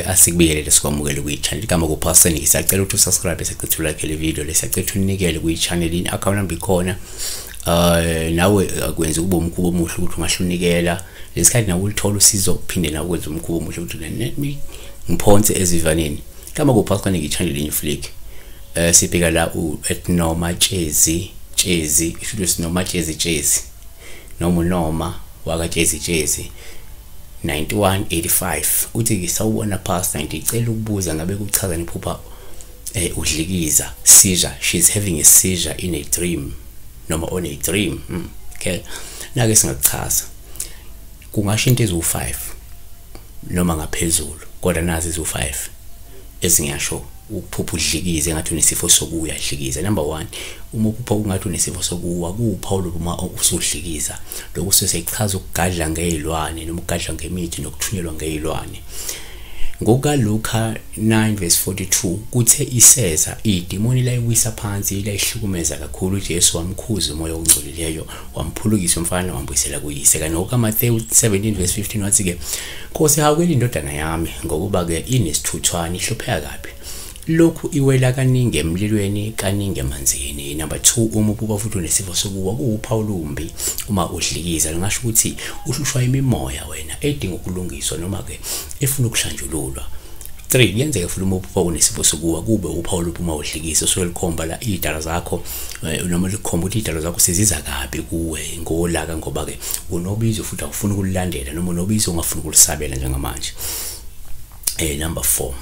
Asikubiyelele sikwamukele kwi-channel igama kuPastor Nicky. Siyacela ukuthi usubscribe, siyacela ulike le video, siyacela unikele kwi-channel, i-account number ikhona. Nawe akwenza kube umkhuba omuhle ukuthi ungahlunikela lesikhathi nawe ulithola usizo, uphinde nawe ukwenza umkhuba omuhle ukuthi let me ngiphonse ezivaneni. Igama kuPastor Nicky, channel Inflick. Sibheka la u@noma Tshezi Tshezi, isho noma Tshezi Tshezi noma noma waka Tshezi Tshezi 9185 uthi sawubona Pastor, ngicela ukubuza ngabe kuchaza iphupha udlikiza seizure, she's having a seizure in a dream noma on a dream. Okay, nake singakuchaza kungasho into eziwu5 noma ngaphezulu, kodwa nazi eziwu5 ezingiyasho ukuphupha udlikize ngathi unesifo sokuya dlikiza. Number 1, uma uphupha ungathi unesifo sokuwa kuwuphawu uma usudlikiza, lokhu sesichaza ukugadla ngezilwane noma ukugadla ngemithi nokuthunyelwa ngezilwane. Ngoka Luka 9:42 kuthe iseza idimoni layiwisa phansi layihlukumeza kakhulu, uJesu wamkhuza umoya ongcolileyo wamphulukisa umfana wambuyisela kuyise. Kanti ngoka Matthew 17:15 wathi ke, Nkosi hawukela indodana yami ngokuba ke inesithuthwane ihlupheka kabi, lokhu iwela kaningi emlilweni kaningi emanzini. Number 2, uma uphupha futhi unesifo sokuwa kuwuphawu lumbi uma udlikiza, lingasho ukuthi uhlushwa imimoya wena edinga ukulungiswa noma ke efuna ukuhlanjululwa. 3, kuyenzeka futhi uma uphupha unesifo sokuwa kube uphawu lumbi uma udlikiza, usuke likhomba la idala zakho noma likhomba ukuthi idala zakho seziza kabi kuwe ngolaka, ngoba ke unobizo futhi awufuni ukulilandela noma unobizo ungafuni ukulisabela njengamanje. Number 4,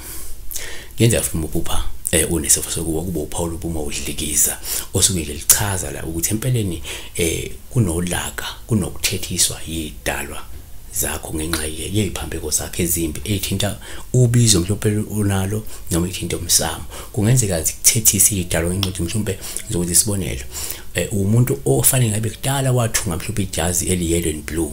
kuyenzeka futhi uma uphupha unesifo sokuwa kube uphawu uma udlikiza, osuke nje lichaza la ukuthi empeleni kunolaka, kunokuthethiswa yidalwa zakho ngenxa yeziphambeko zakhe ezimbi ethinta ubizo mhlawumbe unalo noma ithinta umsamo. Kungenzeka zikuthethise idalwa ngenxa ukuthi mhlawumbe ngizokuthi isibonelo, umuntu ofanele ngabe kudala wathunga mhlawumbe ijazi eli-yellow and blue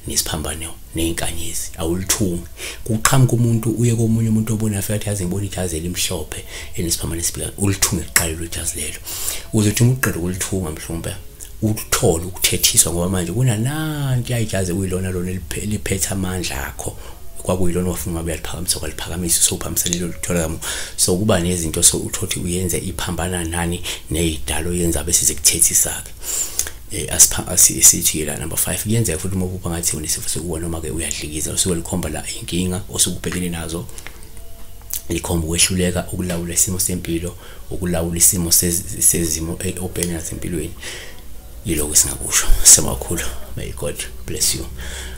nesiphambano nezinkanyezi, awulithungi, kuqhamuka umuntu uye komunye umuntu obona afika athi yazi ngibona ijazi elimhlophe elinesiphambano esibheka, ulithunge kuqala lo jazi lelo, uzothi uma uqeda ukulithunga mhlawumbe uthole ukuthethiswa ngoba manje kunananti ijazi kuyilona lona eliphethe amandla akho, kwakuyilona wafuna ngabe uyaliphakamisa kwaliphakamisa usuphamisa lelo lithola kamu. So kuba nezinto so uthothi uyenze iphambana nani nezidalo yenza bese zikuthethisa ke. Asithi la number 5, kuyenzeka futhi uma uphupha ngathi unesifo sokuwa noma ke uyadlikiza, usuke likhomba la inkinga osukubhekene nazo, likhomba ukwehluleka ukulawula isimo sempilo, ukulawula isimo sezimo obhekene nazo empilweni. Yiloko singakusho. Semakhulu, may God bless you.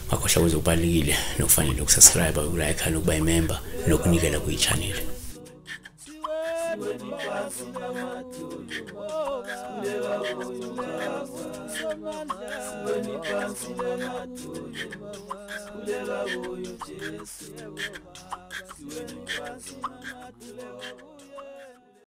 Ngakhohlwa kuzokubalekile nokufanele ukusubscribe, ukulike, nokuba imember, nokunikela kwi-channel.